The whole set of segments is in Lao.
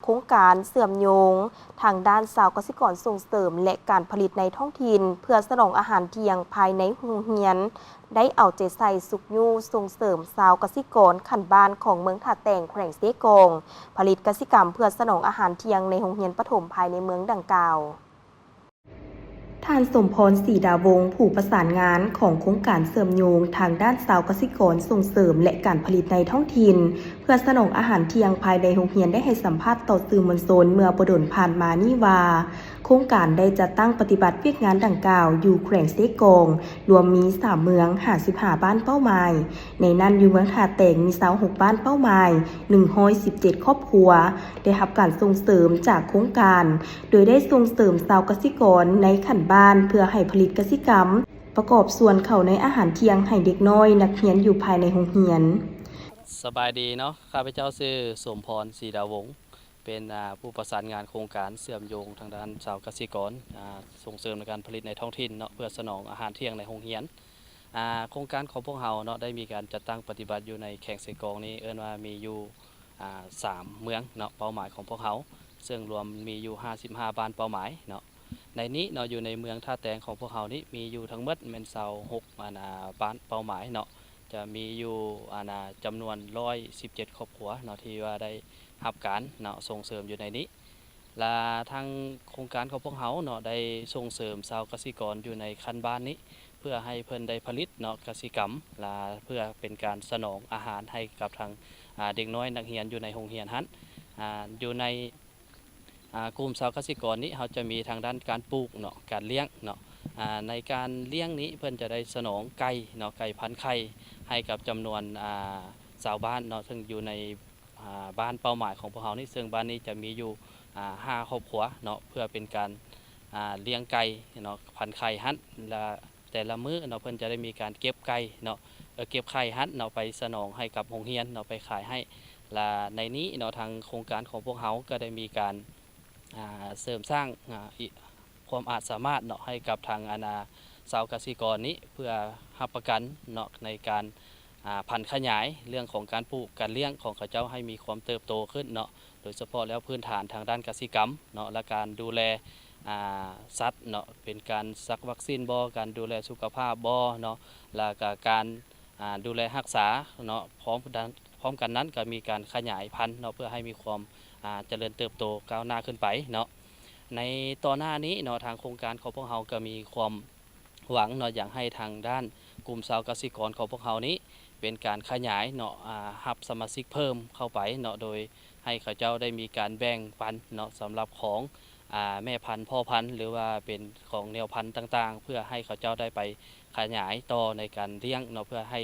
ໂຄງການເຊື່ອມໂຍງທາງດ້ານຊາວກະສິກອນສົ່ງເສີມ ແລະ ການຜະລິດໃນທ້ອງຖິ່ນ ເພື່ອສະໜອງອາຫານທ່ຽງພາຍໃນໂຮງຮຽນ ໄດ້ເອົາໃຈໃສ່ຊຸກຍູ້ສົ່ງເສີມຊາວກະສິກອນຂັ້ນບ້ານຂອງເມືອງທ່າແຕງ ແຂວງເຊກອງ ຜະລິດກະສິກຳເພື່ອສະໜອງອາຫານທ່ຽງໃນໂຮງຮຽນປະຖົມພາຍໃນເມືອງດັ່ງກ່າວ. ທ່ານ ສົມພອນ ສີດາວົງ ຜູ້ປະສານງານຂອງໂຄງການເຊື່ອມໂຍງທາງດ້ານຊາວກະສິກອນສົ່ງເສີມ ແລະ ການຜະລິດໃນທ້ອງຖິ່ນ ເພື່ອສະໜອງອາຫານທ່ຽງພາຍໃນໂຮງຮຽນ ໄດ້ໃຫ້ສຳພາດຕໍ່ສື່ມວນຊົນເມື່ອບໍ່ດົນຜ່ານມານີ້ວ່າ ໂຄງການໄດ້ຈັດຕັ້ງປະຕິບັດວຽກງານດັ່ງກ່າວຢູ່ແຂວງເຊກອງ ລວມມີສາມເມືອງ ຫ້າສິບຫ້າບ້ານເປົ້າໝາຍ. ໃນນັ້ນຢູ່ເມືອງທ່າແຕງມີຊາວຫົກບ້ານເປົ້າໝາຍ ໜຶ່ງຮ້ອຍສິບເຈັດຄອບຄົວ ໄດ້ຮັບການສົ່ງເສີມຈາກໂຄງການ ໂດຍໄດ້ສົ່ງເສີມຊາວກະສິກອນໃນຂັ້ນບ້ານ ເພື່ອໃຫ້ຜະລິດກະສິກຳ ປະກອບສ່ວນເຂົ້າໃນອາຫານທ່ຽງໃຫ້ເດັກນ້ອຍນັກຮຽນຢູ່ພາຍໃນໂຮງຮຽນ. ສະບາຍດີເນາະ, ຂ້າພະເຈົ້າຊື່ ສົມພອນ ສີດາວົງ ເປັນ ອາ ຜູ້ປະສານງານໂຄງການເຊື່ອມໂຍງທາງດ້ານຊາວກະສິກອນ ອາ ສົ່ງເສີມໃນການຜະລິດໃນທ້ອງຖິ່ນເນາະ ເພື່ອສະໜອງອາຫານທ່ຽງໃນໂຮງຮຽນ. ອາ ໂຄງການຂອງພວກເຮົາເນາະ ໄດ້ມີການຈັດຕັ້ງປະຕິບັດຢູ່ໃນແຂວງເຊກອງນີ້ ເອີ້ນວ່າມີຢູ່ ອາ ສາມເມືອງເນາະ ເປົ້າໝາຍຂອງພວກເຮົາ ເຊິ່ງລວມມີຢູ່ຫ້າສິບຫ້າບ້ານເປົ້າໝາຍເນາະ. ໃນນີ້ເນາະ ຢູ່ໃນເມືອງທ່າແຕງຂອງພວກເຮົານີ້ ມີຢູ່ທັງໝົດແມ່ນຊາວຫົກ ອັນ ອາ ບ້ານເປົ້າໝາຍເນາະ, ຈະມີຢູ່ ອັນ ອາ ຈຳນວນຮ້ອຍສິບເຈັດຄອບຄົວເນາະ ທີ່ວ່າໄດ້ຮັບການເນາະ ສົ່ງເສີມຢູ່ໃນນີ້. ລະທາງໂຄງການຂອງພວກເຮົາເນາະ ໄດ້ສົ່ງເສີມຊາວກະສິກອນຢູ່ໃນຂັ້ນບ້ານນີ້ ເພື່ອໃຫ້ເພິ່ນໄດ້ຜະລິດເນາະ ກະສິກຳ ລະເພື່ອເປັນການສະໜອງອາຫານໃຫ້ກັບທາງ ອາ ເດັກນ້ອຍນັກຮຽນຢູ່ໃນໂຮງຮຽນຫັ້ນ. ອາ ຢູ່ໃນ ອາ ກຸ່ມຊາວກະສິກອນນີ້ ເຮົາຈະມີທາງດ້ານການປູກເນາະ ການລ້ຽງເນາະ. ອາ ໃນການລ້ຽງນີ້ ເພິ່ນຈະໄດ້ສະໜອງໄກ່ເນາະ ໄກ່ພັນໄຂ່ ໃຫ້ກັບຈຳນວນ ອາ ຊາວບ້ານເນາະ ເຊິ່ງຢູ່ໃນ ອາ ບ້ານເປົ້າໝາຍຂອງພວກເຮົານີ້ ເຊິ່ງບ້ານນີ້ຈະມີຢູ່ ອາ ຫ້າຄອບຄົວເນາະ ເພື່ອເປັນການ ອາ ລ້ຽງໄກ່ເນາະ ພັນໄຂ່ຫັ້ນ ລະແຕ່ລະມື້ເນາະ ເພິ່ນຈະໄດ້ມີການເກັບໄກ່ເນາະ ເອີ ເກັບໄຂ່ຫັ້ນເນາະ ໄປສະໜອງໃຫ້ກັບໂຮງຮຽນເນາະ ໄປຂາຍໃຫ້. ລະໃນນີ້ເນາະ ທາງໂຄງການຂອງພວກເຮົາກໍໄດ້ມີການ ອາ ເສີມສ້າງ ອາ ອີກ ຄວາມອາດສາມາດເນາະ ໃຫ້ກັບທາງ ອັນ ອາ ຊາວກະສິກອນນີ້ ເພື່ອຮັບປະກັນເນາະ ໃນການ ອາ ຜັນຂະຫຍາຍເລື່ອງຂອງການປູກການລ້ຽງຂອງເຂົາເຈົ້າໃຫ້ມີຄວາມເຕີບໂຕຂຶ້ນເນາະ, ໂດຍສະເພາະແລ້ວພື້ນຖານທາງດ້ານກະສິກຳເນາະ ແລະ ການດູແລ ອາ ສັດເນາະ ເປັນການສັກວັກຊີນບໍ ການດູແລສຸຂະພາບບໍເນາະ ແລ້ວກະການ ອາ ດູແລຮັກສາເນາະ. ພ້ອມກັນ ພ້ອມກັນນັ້ນກໍມີການຂະຫຍາຍພັນເນາະ ເພື່ອໃຫ້ມີຄວາມ ອາ ຈະເລີນເຕີບໂຕກ້າວໜ້າຂຶ້ນໄປເນາະ. ໃນຕໍ່ໜ້ານີ້ເນາະ ທາງໂຄງການຂອງພວກເຮົາກໍມີຄວາມຫວັງເນາະ ຢາກໃຫ້ທາງດ້ານກຸ່ມຊາວກະສິກອນຂອງພວກເຮົານີ້ ເປັນການຂະຫຍາຍເນາະ ອາ ຮັບສະມາຊິກເພີ່ມເຂົ້າໄປເນາະ ໂດຍໃຫ້ເຂົາເຈົ້າໄດ້ມີການແບ່ງປັນເນາະ ສຳລັບຂອງ ອາ ແມ່ພັນ ພໍ່ພັນ ຫຼືວ່າເປັນຂອງແນວພັນຕ່າງໆ ເພື່ອໃຫ້ເຂົາເຈົ້າໄດ້ໄປຂະຫຍາຍຕໍ່ໃນການລ້ຽງເນາະ ເພື່ອໃຫ້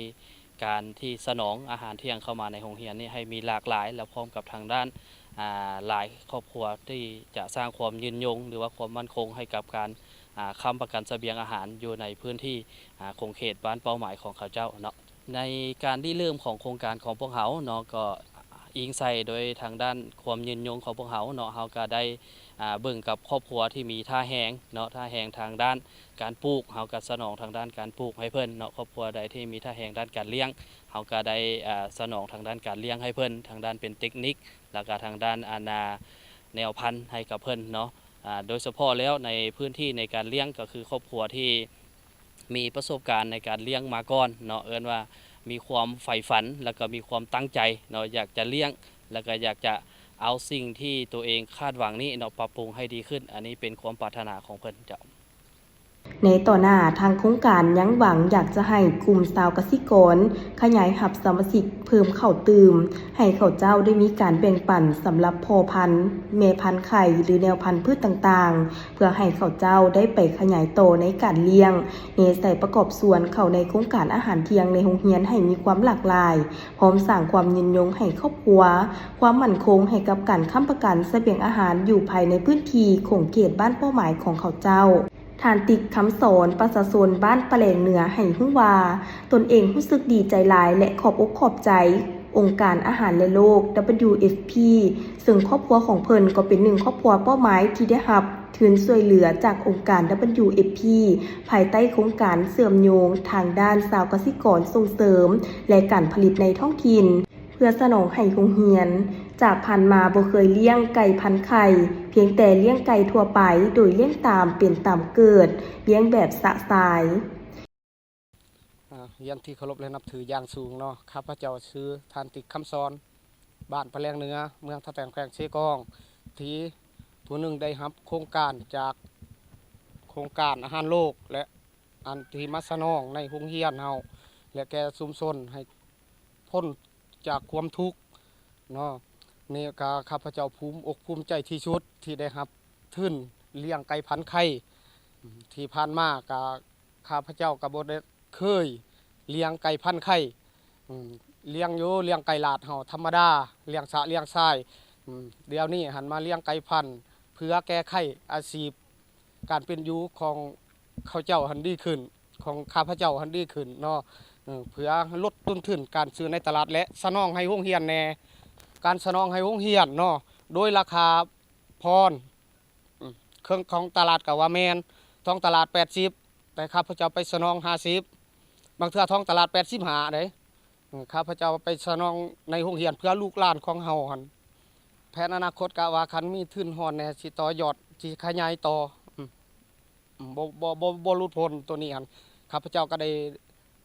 ການທີ່ສະໜອງອາຫານທ່ຽງເຂົ້າມາໃນໂຮງຮຽນນີ້ໃຫ້ມີຫຼາກຫຼາຍ ແລະ ພ້ອມກັບທາງດ້ານ ອາ ຫຼາຍຄອບຄົວທີ່ຈະສ້າງຄວາມຍືນຍົງ ຫຼືວ່າຄວາມໝັ້ນຄົງໃຫ້ກັບການ ອາ ຄ້ຳປະກັນສະບຽງອາຫານຢູ່ໃນພື້ນທີ່ ອາ ຂົງເຂດບ້ານເປົ້າໝາຍຂອງເຂົາເຈົ້າເນາະ. ໃນການລິເລີ່ມຂອງໂຄງການຂອງພວກເຮົາເນາະ ກໍອີງໃສ່ໂດຍທາງດ້ານຄວາມຍືນຍົງຂອງພວກເຮົາເນາະ ເຮົາກໍໄດ້ ອາ ເບິ່ງກັບຄອບຄົວທີ່ມີທ່າແຮງເນາະ ທ່າແຮງທາງດ້ານການປູກ ເຮົາກໍສະໜອງທາງດ້ານການປູກໃຫ້ເພິ່ນເນາະ, ຄອບຄົວໃດທີ່ມີທ່າແຮງດ້ານການລ້ຽງ ເຮົາກໍໄດ້ ອາ ສະໜອງທາງດ້ານການລ້ຽງໃຫ້ເພິ່ນ ທາງດ້ານເປັນເຕັກນິກ ແລ້ວກໍທາງດ້ານ ອາ ນາ ແນວພັນໃຫ້ກັບເພິ່ນເນາະ. ອາ ໂດຍສະເພາະແລ້ວໃນພື້ນທີ່ໃນການລ້ຽງ ກໍຄືຄອບຄົວທີ່ ມີປະສົບການໃນການລ້ຽງມາກ່ອນເນາະ, ເອີ້ນວ່າມີຄວາມໃຝ່ຝັນ ແລ້ວກໍມີຄວາມຕັ້ງໃຈເນາະ ຢາກຈະລ້ຽງ ແລ້ວກໍຢາກຈະເອົາສິ່ງທີ່ຕົວເອງຄາດຫວັງນີ້ເນາະ ປັບປຸງໃຫ້ດີຂຶ້ນ. ອັນນີ້ເປັນຄວາມປາດຖະໜາຂອງເພິ່ນເຈົ້າ. ໃນຕໍ່ໜ້າ, ທາງໂຄງການຍັງຫວັງຢາກຈະໃຫ້ກຸ່ມຊາວກະສິກອນຂະຫຍາຍຮັບສະມາຊິກເພີ່ມເຂົ້າຕື່ມ, ໃຫ້ເຂົາເຈົ້າໄດ້ມີການແບ່ງປັນສຳລັບພໍ່ພັນ, ແມ່ພັນໄຂ່ ຫຼື ແນວພັນພືດຕ່າງໆ ເພື່ອໃຫ້ເຂົາເຈົ້າໄດ້ໄປຂະຫຍາຍຕໍ່ໃນການລ້ຽງ, ແນໃສ່ປະກອບສ່ວນເຂົ້າໃນໂຄງການອາຫານທ່ຽງໃນໂຮງຮຽນໃຫ້ມີຄວາມຫຼາກຫຼາຍ, ພ້ອມສ້າງຄວາມຍືນຍົງໃຫ້ຄອບຄົວ, ຄວາມໝັ້ນຄົງໃຫ້ກັບການຄ້ຳປະກັນສະບຽງອາຫານຢູ່ພາຍໃນພື້ນທີ່ຂົງເຂດບ້ານເປົ້າໝາຍຂອງເຂົາເຈົ້າ. ທ່ານ ຕິກ ຄຳສອນ ປະຊາຊົນບ້ານປະແຫຼງເໜືອ ໃຫ້ຮູ້ວ່າ ຕົນເອງຮູ້ສຶກດີໃຈຫຼາຍ ແລະ ຂອບອົກຂອບໃຈ ອົງການອາຫານແລະໂລກ WFP ເຊິ່ງຄອບຄົວຂອງເພິ່ນກໍເປັນໜຶ່ງຄອບຄົວເປົ້າໝາຍທີ່ໄດ້ຮັບທຶນຊ່ວຍເຫຼືອຈາກອົງການ WFP ພາຍໃຕ້ໂຄງການເຊື່ອມໂຍງທາງດ້ານຊາວກະສິກອນສົ່ງເສີມ ແລະ ການຜະລິດໃນທ້ອງຖິ່ນ ເພື່ອສະໜອງໃຫ້ໂຮງຮຽນ ຈາກຜ່ານມາບໍ່ເຄີຍລ້ຽງໄກ່ພັນໄຂ່, ພຽງແຕ່ລ້ຽງໄກ່ທົ່ວໄປ ໂດຍລ້ຽງຕາມເປັນຕາມເກີດ, ລ້ຽງແບບຊະຊາຍ. ອາ ຮຽນທີ່ເຄົາລົບ ແລະ ນັບຖືຢ່າງສູງເນາະ, ຂ້າພະເຈົ້າຊື່ ທ່ານ ຕິກ ຄຳສອນ, ບ້ານປະແລງເໜືອ, ເມືອງທ່າແຕງ, ແຂວງເຊກອງ, ທີ່ຜູ້ໜຶ່ງໄດ້ຮັບໂຄງການຈາກໂຄງການອາຫານໂລກ ແລະ ອັນທີ່ມາສະໜອງໃນໂຮງຮຽນເຮົາ ແລະ ແກ່ຊຸມຊົນໃຫ້ພົ້ນຈາກຄວາມທຸກເນາະ. ນີ້ກະຂ້າພະເຈົ້າພູມອົກພູມໃຈທີ່ສຸດທີ່ໄດ້ຮັບທຶນລ້ຽງໄກ່ພັນໄຂ່. ທີ່ຜ່ານມາກະ ຂ້າພະເຈົ້າກໍບໍ່ໄດ້ເຄີຍລ້ຽງໄກ່ພັນໄຂ່. ອືມ ລ້ຽງຢູ່ ລ້ຽງໄກ່ລາດເຮົາທຳມະດາ, ລ້ຽງຊະລ້ຽງຊາຍ. ອືມ ດຽວນີ້ຫັ້ນມາລ້ຽງໄກ່ພັນ ເພື່ອແກ້ໄຂອາຊີບການເປັນຢູ່ຂອງເຂົາເຈົ້າຫັ້ນດີຂຶ້ນ, ຂອງຂ້າພະເຈົ້າຫັ້ນດີຂຶ້ນເນາະ. ເອີ ເພື່ອລົດຕົ້ນທຶນການຊື້ໃນຕະຫຼາດ ແລະ ສະໜອງໃຫ້ໂຮງຮຽນແດ່. ການສະໜອງໃຫ້ໂຮງຮຽນເນາະ ໂດຍລາຄາພອນ ອືມ ເຄິ່ງຂອງຕະຫຼາດກໍວ່າແມ່ນ, ທ້ອງຕະຫຼາດແປດສິບ ແຕ່ຂ້າພະເຈົ້າໄປສະໜອງຫ້າສິບ, ບາງເທື່ອທ້ອງຕະຫຼາດແປດສິບຫ້າເດ້. ອືມ ຂ້າພະເຈົ້າໄປສະໜອງໃນໂຮງຮຽນເພື່ອລູກຫຼານຂອງເຮົາຫັ້ນ. ແຜນອະນາຄົດກະວ່າຄັນມີທຶນຮອດແດ່ ຊິຕໍ່ຍອດ ຊິຂະຫຍາຍຕໍ່. ອືມ ອືມ ບໍ່ ບໍ່ ບໍ່ ບໍ່ຫຼຸດພົ້ນໂຕນີ້ຫັ້ນ. ຂ້າພະເຈົ້າກໍໄດ້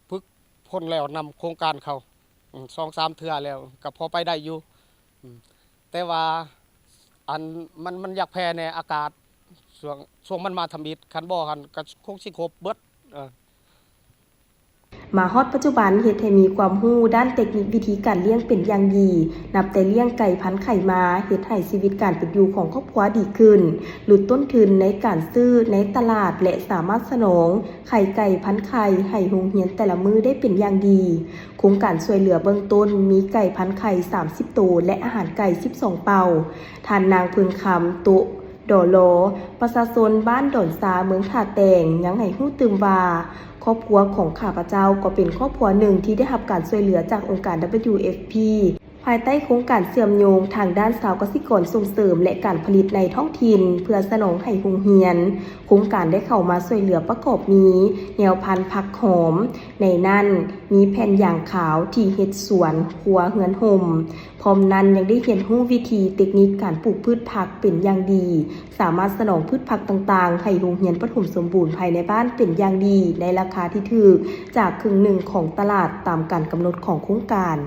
ຝຶກຝົນແລ້ວນຳໂຄງການເຂົາ ອືມ ສອງສາມເທື່ອແລ້ວ ກໍພໍໄປໄດ້ຢູ່. ອືມ ແຕ່ວ່າອັນ ມັນ ມັນຢາກແຜ່ແດ່ອາກາດ ຊ່ວງ ຊ່ວງມັນມາທຳອິດ, ຄັນບໍ່ຫັ້ນກໍຄົງຊິຄົບເບິດ. ເອີ ມາຮອດປັດຈຸບັນ ເຮັດໃຫ້ມີຄວາມຮູ້ດ້ານເຕັກນິກວິທີການລ້ຽງເປັນຢ່າງດີ, ນັບແຕ່ລ້ຽງໄກ່ພັນໄຂ່ມາ ເຮັດໃຫ້ຊີວິດການເປັນຢູ່ຂອງຄອບຄົວດີຂຶ້ນ, ຫຼຸດຕົ້ນທຶນໃນການຊື້ໃນຕະຫຼາດ ແລະ ສາມາດສະໜອງໄຂ່ໄກ່ພັນໄຂ່ໃຫ້ໂຮງຮຽນແຕ່ລະມື້ໄດ້ເປັນຢ່າງດີ. ໂຄງການຊ່ວຍເຫຼືອເບື້ອງຕົ້ນມີໄກ່ພັນໄຂ່ສາມສິບໂຕ ແລະ ອາຫານໄກ່ສິບສອງເປົາ. ທ່ານນາງ ເພິ່ງຄຳ ໂຕະ ດອລ ປະຊາຊົນບ້ານດອນຊາ ເມືອງທ່າແຕງ ຍັງໃຫ້ຮູ້ຕື່ມວ່າ ຄອບຄົວຂອງຂ້າພະເຈົ້າກໍເປັນຄອບຄົວໜຶ່ງທີ່ໄດ້ຮັບການຊ່ວຍເຫຼືອຈາກອົງການ WFP ພາຍໃຕ້ໂຄງການເຊື່ອມໂຍງທາງດ້ານຊາວກະສິກອນສົ່ງເສີມ ແລະ ການຜະລິດໃນທ້ອງຖິ່ນ ເພື່ອສະໜອງໃຫ້ໂຮງຮຽນ. ໂຄງການໄດ້ເຂົ້າມາຊ່ວຍເຫຼືອປະກອບມີແນວພັນຜັກຫອມ, ໃນນັ້ນມີແຜ່ນຢາງຂາວທີ່ເຮັດສວນຄົວເຮືອນຮົ່ມ. ພ້ອມນັ້ນຍັງໄດ້ຮຽນຮູ້ວິທີເຕັກນິກການປູກພືດຜັກເປັນຢ່າງດີ, ສາມາດສະໜອງພືດຜັກຕ່າງໆໃຫ້ໂຮງຮຽນປະຖົມສົມບູນພາຍໃນບ້ານເປັນຢ່າງດີ ໃນລາຄາທີ່ຖືກຈາກເຄິ່ງໜຶ່ງຂອງຕະຫຼາດຕາມການກຳນົດຂອງໂຄງການ.